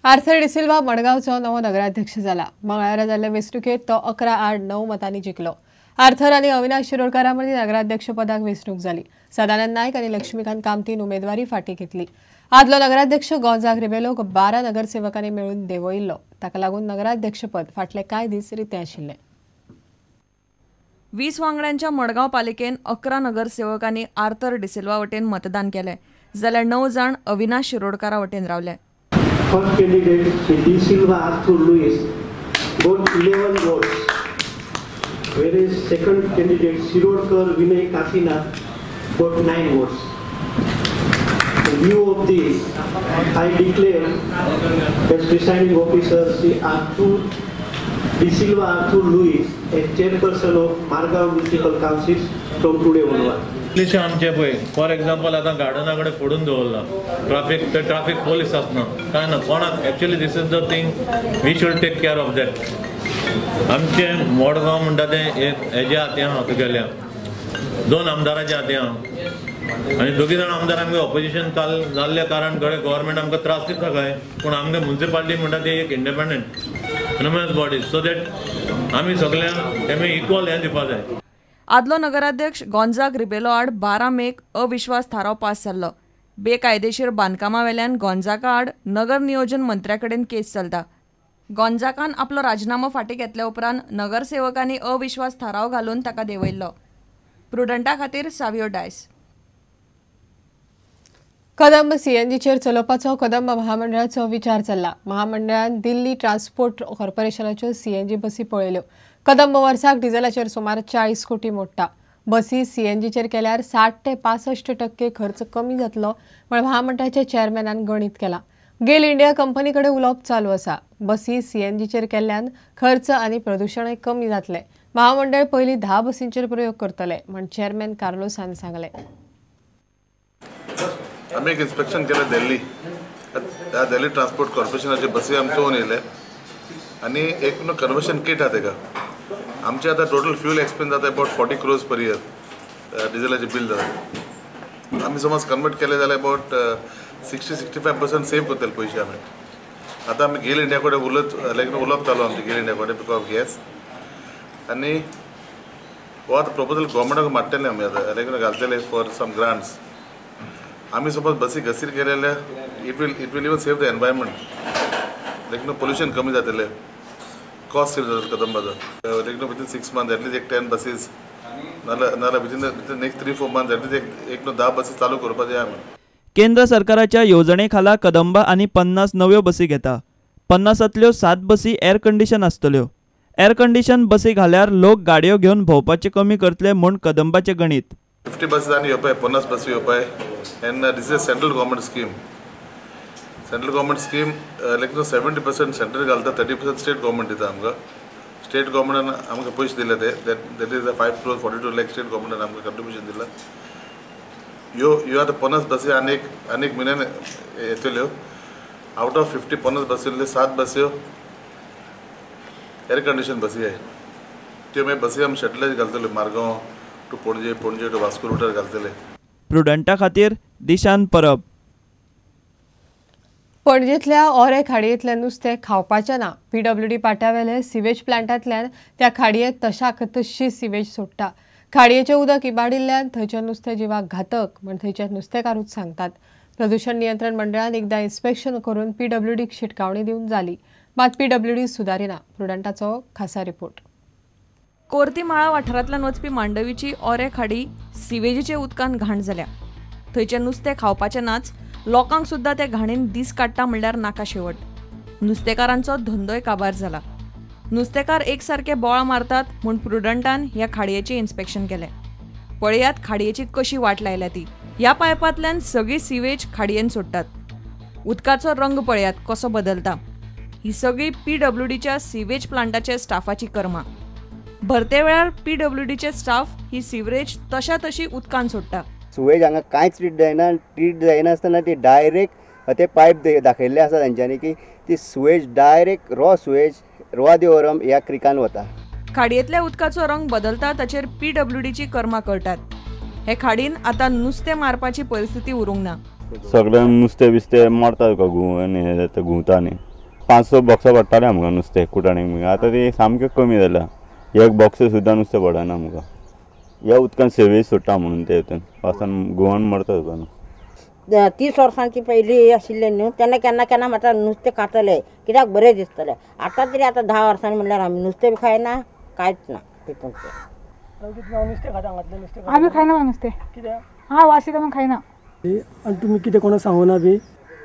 Arthur D'Silva मडगांवचो नवो नगराध्यक्ष जाला. मंगळारा जाल्ले वेंचणुकेंत तो 11-9 मतांनी जिखलो. आर्थर आनी अविनाश शिरोडकारा मदीं नगराध्यक्षपदाक वेंचणूक जाली. सदानंद नायक आनी लक्ष्मीकांत कामतीन उमेदवारी फाटीं घेतली. आदलो नगराध्यक्ष गोंजाग रिबेलोक 12 नगरसेवकांनी मेळून देंवयिल्लो. ताका लागून नगराध्यक्षपद फाटले कांय दीस रितें आशिल्लें. 20 वांगड्यांच्या मडगांव पालिकेन 11 नगरसेवकांनी आर्थर डिसिल्वा वटेन मतदान केलें, जाल्यार 9 जाण अविनाश शिरोडकारा वटेन रावले. First candidate Shri D Silva Arthur Luis got 11 votes, whereas second candidate Shirodkar Vinay Kasinath got 9 votes. In view of this, I declare as presiding officer Shri Arthur D Silva Arthur Luis as chairperson of Margao Municipal Council from today onward. English आमचे पळय for example आतां गार्डना कडेन फोडून दवरला traffic, ते traffic police आसना काय ना कोणाक. Actually this is the thing we should take care of that. आमचें मडगांव म्हणटा तें एक हेज्या हाती आहा तुगेल्या 2 आमदाराच्या हाती आहा आनी दोगी जाण आमदार आमगे ऑपोजिशन काल जाल्ल्या कारण घडये गव्हर्मेंट आमकां त्रास दिता काय, पूण आमगे म्युनिसिपालिटी म्हणटा ती एक independent autonomous body, so that आमी सगळ्यांक तेमी इक्वल हें दिवपा जाय. आदलो नगराध्यक्ष गोंजाग रिबेलो आड 12 मेक अविश्वास थाराव पास जाल्लो. बेकायदेशीर बांदकामा वेल्यान गोंजाका आड नगर नियोजन मंत्र्या कडेन केस चलता. गोंजाकान आपलो राजीनामो फाटीं घेतल्या उपरांत नगरसेवकांनी अविश्वास थाराव घालून ताका देंवयल्लो. प्रुडंटा खातीर सावियो डायस. कदंब सीएनजीचेर चलोवपाचो कदंब महामंडळाचो विचार चल्ला. महामंडळान दिल्ली ट्रान्सपोर्ट कॉर्पोरेशनाच्यो सीएनजी बसी पळयल्यो. कदंब वर्साक डिझेलाचेर सुमार 40 कोटी मोडटा. बसी सीएनजीचेर केल्यार 60 ते 65% खर्च कमी जातलो म्हण महामंडळाच्या चेअरमॅनान गणीत केलां. गेल इंडिया कंपनी कडेन उलोवप चालू आसा. बसी सीएनजीचेर केल्ल्यान खर्च आनी प्रदुशणय कमी जातलें. महामंडळ पयलीं 10 बसींचेर प्रयोग करतले म्हण चेअरमॅन कार्लोसान सांगलें. आमी एक इन्स्पेक्शन केलें दिल्ली, ह्या दिल्ली ट्रान्सपोर्ट कॉर्पोरेशनाचे बसी आमी चोवन येयले आनी एक न्हू कन्वर्शन किट आहा तेका. आमचे आतां टोटल फ्युल एक्सपेन्स जाता अबावट 40 crores per year डिझेलाचें बील जाता. आमी समज कन्वर्ट केलें जाल्यार अबावट 60-65% सेव करतले पयशे आमी. आतां आमी गेल इंडिया कडेन उलयत लायक उलोवप चालू आमचें गेल इंडिया कडेन because of gas आनी हो आतां प्रपोजल गव्हर्मेंटाक माडटले आमी आतां लायक घालतले फॉर सम ग्रांट्स. आमी सपोज बसी घसीर केले जाल्यार it will even save the environment, like न्हू पोल्युशन कमी जातलें, कॉस्ट सेव जातलो कदंबाचो. लायक न्हू विथीन 6 months at least एक 10 बसीस नाल्यार within next 3-4 months at least एक न्हू 10 बसीस चालू करपाक जाय आमी. केंद्र सरकाराच्या येवजणे खाला कदंबा आनी 50 नव्यो बसी घेता. 50तल्यो 7 बसी एअर कंडिशन आसतल्यो. एअर कंडिशन बसी घाल्यार लोक गाडयो घेवन भोंवपाचें कमी करतले म्हूण कदंबाचें गणीत. 50 बसीस आनी येवपाय, 50 बसी येवपाय. And this is central government scheme. Central government scheme like न्हू 70% सेंट्रल घालता, 30% स्टेट गव्हर्मेंट दिता आमकां. स्टेट गव्हर्मेंटान आमकां पयशे दिले ते that is 5 crores 42 lakh state गव्हर्मेंटान आमकां कंट्रिब्युशन दिलां. ह्यो ह्यो आतां 50 बसी आनी एक म्हयन्यान येतल्यो. आवट ऑफ 50 50 बसी 7 बस्यो एअर कंडिशन बसी आहाय. त्यो मागीर बसी आमी शटलाचेर घालतल्यो, मारगांव टू पणजे, पणजे टू वास्को रुटार घालतले. प्रुडंटा खातीर दिशान परब. पणजेंतल्या ओरे खाडयेंतलें नुस्तें खावपाचें ना. पीडब्ल्यूडी पाट्यावेले सिवेज प्लांटांतल्यान त्या खाडयेंत तशाक तशी सिवेज सोडटा. खाडयेचें उदक इबाडिल्ल्यान थंयचें नुस्तें जिवाक घातक म्हण थंयचे नुस्तेकारूच सांगतात. प्रदूषण नियंत्रण मंडळान एकदां इन्स्पेक्शन करून पीडब्ल्यूडीक शिटकावणी दिवन जाली, मात पीडब्ल्यूडी सुदारिना. प्रुडंटाचो खासा रिपोर्ट. कोर्तीमाळा वाठारांतल्यान वचपी मांडवीची ओरे खाडी सिवेजीचे उदकान घाण जाल्या. थंयचें नुस्तें खावपाचें नाच, लोकांक सुद्दां ते घाणीन दीस काडटा म्हणल्यार नाका शेवट. नुस्तेकारांचो धंदोय काबार जाला. नुस्तेकार एकसारके बोळां मारतात म्हूण प्रुडंटान ह्या खाडयेचें इन्स्पेक्शन केलें. पळयात खाडयेची कशी वाट लायल्या ती. ह्या पायपांतल्यान सगळी सिवेज खाडयेन सोडटात. उदकाचो रंग पळयात कसो बदलता. ही सगळी पीडब्ल्यूडीच्या सिवेज प्लांटाच्या स्टाफाची कर्मां. भरते वेळार पीडब्ल्यूडीचे स्टाफ ही सिवरेज तशा तशी उदकान सोडटा. सुवेज हांगा कांयच ट्रीट जायना. ट्रीट जायनासतना ती डायरेक्ट ते पायप दाखयल्ले आसा तांच्यांनी की ती सुवेज डायरेक्ट रॉ सुवेज रोआ देवरम ह्या क्रिकान वता. खाडयेंतल्या उदकाचो रंग बदलता ताचेर पीडब्ल्यूडीची कर्मां कळटात. हे खाडीन आतां नुस्तें मारपाची परिस्थिती उरूंक ना. सगळें नुस्तें बिस्तें मारता तुका घुंव आनी हें घुंवता न्ही. 5-6 बॉक्सां पडटालें आमकां नुस्तें कुटाणीक, आतां ती सामकें कमी जालां. एक बॉक्स सुद्दां नुस्तें पडना आमकां. ह्या उदकान सेवेज सोडटा म्हणून ते हितून वासान गोवन मरता तुका न्हू. 30 वर्सांची पयलीं आशिल्लें न्हू तेन्ना केन्ना केन्ना म्हाका नुस्तें खातलें कित्याक बरें दिसतलें. आतां तरी आतां 10 वर्सांनी म्हणल्यार आमी नुस्तें बी खायना कांयच ना तितून. आमी खायना नुस्तें कित्याक? हां वास येता म्हणून खायना. आनी तुमी कितें कोणाक सांगूना बी?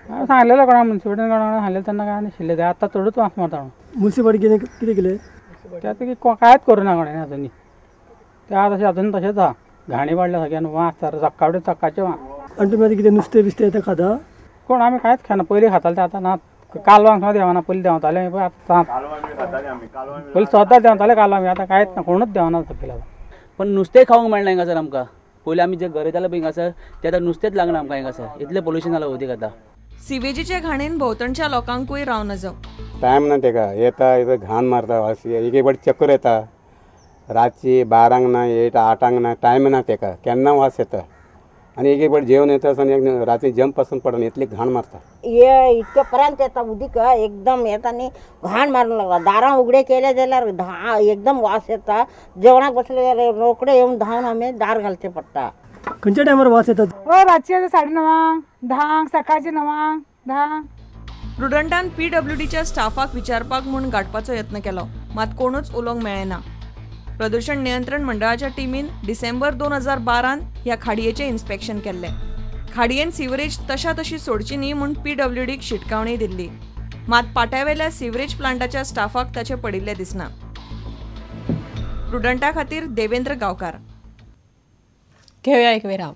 हांवें सांगलेलें कोणा मुन्सिपाल्टीन कोणा सांगलें तेन्ना कांय नाशिल्लें तें. आतां चडूच वास मारता म्हणून. मुन्सिपाल्टी कितें कितें केलें? ते आतां कांयच करूं ना कोणें आजुनूय. ते आतां तशें आजून तशेंच आसा. घाणी वाडल्या सगळ्यान वास सकाळ सकाळचें वास. आनी तुमी आतां कितें नुस्तें बिस्तें तें खाता? कोण आमी कांयच खायना. पयलीं खाताले ते आतां ना. कालवांक सुद्दां देंवना. पयलीं देंवताले पळय आतां पयलीं सदां देंवताले कालवां आमी, आतां कांयच ना, कोणूच देंवना सकयल आतां. पण नुस्तें खावंक मेळना हिंगासर आमकां. पयलीं आमी जे गरयताले पळय हिंगासर ते आतां नुस्तेंच लागना आमकां हिंगासर, इतलें पोल्युशन जालां उदीक आतां. सिवेजीचे घाणेन भोंवतणच्या लोकांकूय राव नजो. टायम ना तेका, येता येता घाण मारता वास, एक एक फावटी चक्कर येता. रातची 12 ना 8 ना, टायम ना तेका, केन्ना वास येता. आनी एक एक फावटी जेवण येता आसतना राती जंप पासून पडना, इतली घाण मारता. हे इतके पर्यंत येता उदीक एकदम येता आनी घाण मारूंक लागता. दारां उगडे केले जाल्यार एकदम वास येता. जेवणाक बसले जाल्यार रोखडे येवन धांवन आमी दार घालचें पडटा. खंयच्या टायमार वास येता? हय रातची येता 9:30 10, सकाळचे 9, 10. प्रुडंटान पीडब्ल्यूडीच्या स्टाफाक विचारपाक म्हूण गाठपाचो यत्न केलो, मात कोणूच उलोवंक मेळ्ळें ना. प्रदूषण नियंत्रण मंडळाच्या टिमीन डिसेंबर 2012 ह्या खाडयेचें इन्स्पेक्शन केल्लें. खाडयेन सिवरेज तशा तशी सोडची न्ही म्हूण पीडब्ल्यूडीक शिटकावणी दिल्ली, मात पाट्यावेल्या सिवरेज प्लांटाच्या स्टाफाक ताचें पडिल्लें दिसना. प्रुडंटा खातीर देवेंद्र गांवकार. घेवया एक विराम.